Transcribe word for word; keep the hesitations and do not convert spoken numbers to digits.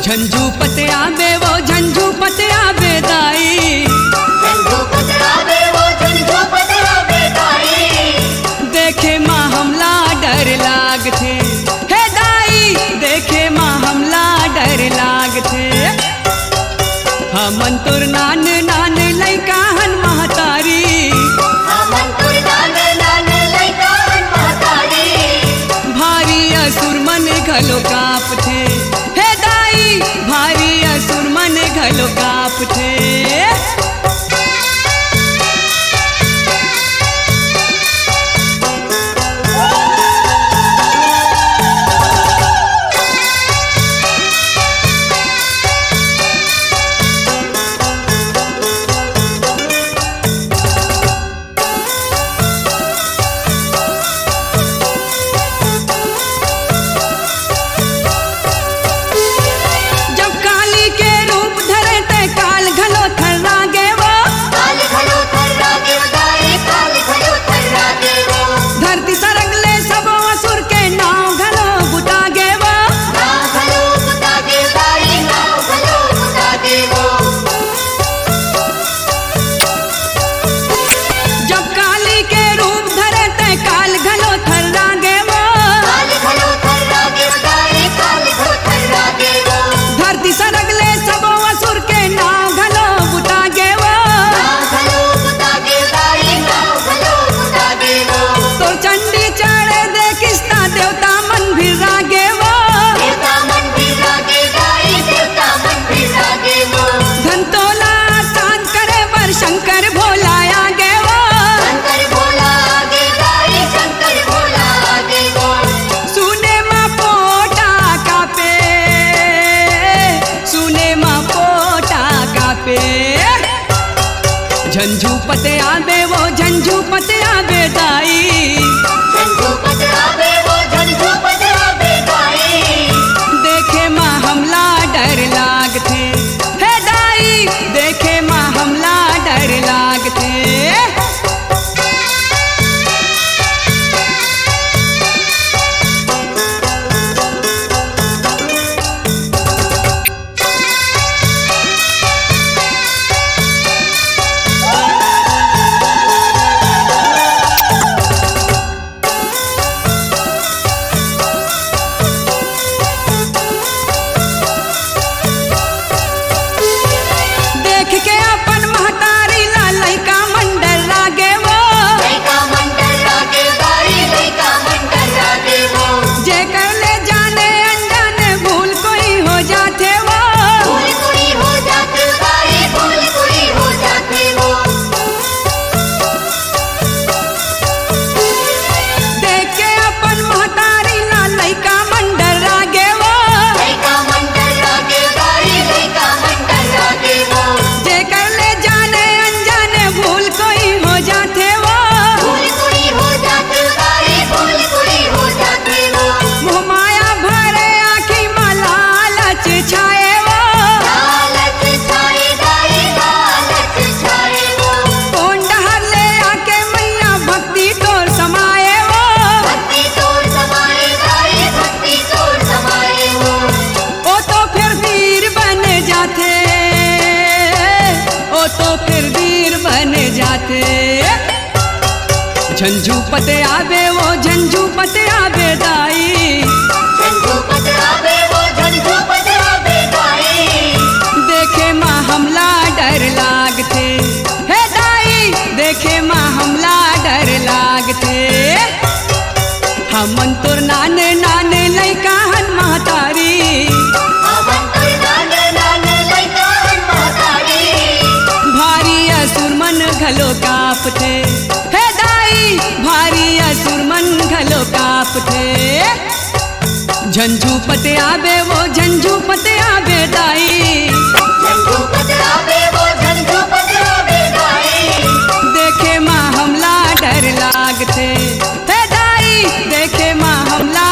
झंझू पत आबे वो, झंझू पत आबे दाई। झंझू पत आबे वो, झंझू पत आबे दाई। देखे मा हमला डर लागथे, हे दाई, देखे मा हमला डर लागथे। हमन तोर नान नान लइका हन महतारी। हमन तोर नान नान लइका हन महतारी। भारी असुर मन घलो कांपथे, हे दाई, भारी असुर मन घलो कांपथे। जब काली के रूप धरे ते काल घलो थर्रा गे वो। काल घलो थर्रा गे वो दाई, काल घलो थर्रा गे वो। धरती सरग ले सबो असुर के नाव घलो बुता गे वो। नाव घलो बुता गे दाई, नाव घलो बुता गे वो। जब काली के रूप धरे ते काल घलो थर्रा गे वो। काल घलो थर्रा गे वो दाई, काल घलो थर्रा गे वो। धरती सरग ले सबो असुर के नाव घलो बुता गे वो। नाव घलो बुता गे दाई, नाव घलो बुता गे वो। तोर चंडी चढ़े देखिस ता देवता मन भिर्रा गे वो। देवता मन भिर्रा गे दाई, देवता मन भिर्रा गे वो। धन तोला शांत करे बर शंकर भोला आ गे वो। शंकर भोला आ गे दाई, शंकर भोला आ गे वो। सुने मा पोटा कांपे, सुने मा पोटा कांपे। झंझू पत आबे वो, झंझू पत आबे दाई। झंझू पत आबे वो, झंझू पत आबे दाई। देखे मा हमला डर लागथे, हे दाई, देखे मा हमला डर लागथे। देख के अपन महतारी ला लइका मन डर्रा गे वो। लइका मन डर्रा गे दाई, लइका मन डर्रा गे वो। जेकर ले जाने अनजाने भूल कोई हो जाथे वो। भूल कोई हो जाथे दाई, भूल कोई हो जाथे वो। देख के अपन महतारी ला लइका मन डर्रा गे वो। लइका मन डर्रा गे दाई, लइका मन डर्रा गे वो। जेकर ले जाने अनजाने भूल कोई हो जाथे वो। भूल कोई हो जाथे दाई, भूल कोई हो जाथे वो। मोह माया भरे आँखी मा लालच छाए वो। लालच छाए दाई, लालच छाए वो। कोन डहर ले आके मैया भक्ति तोर समाए वो। भक्ति तोर समाए दाई, भक्ति तोर समाए वो। ओ तो फेर वीर बन जाथे, ओ तो फेर वीर बन जाथे। झंझू पत आबे वो, झंझू पत आबे दाई। झंझू पत आबे वो, झंझू पत आबे दाई। देखे मा हमला डर लागथे, हे दाई, देखे मा हमला डर लागथे। हमन तोर नान नान लइका हन महतारी। हमन तोर नान नान लइका हन महतारी। भारी असुर मन घलो कांपथे, हे दाई, भारी असुर मन घलो कांपथे। झंझू पत आबे वो, झंझू पत आबे दाई। झंझू पत आबे वो, झंझू पत आबे देखे मा हमला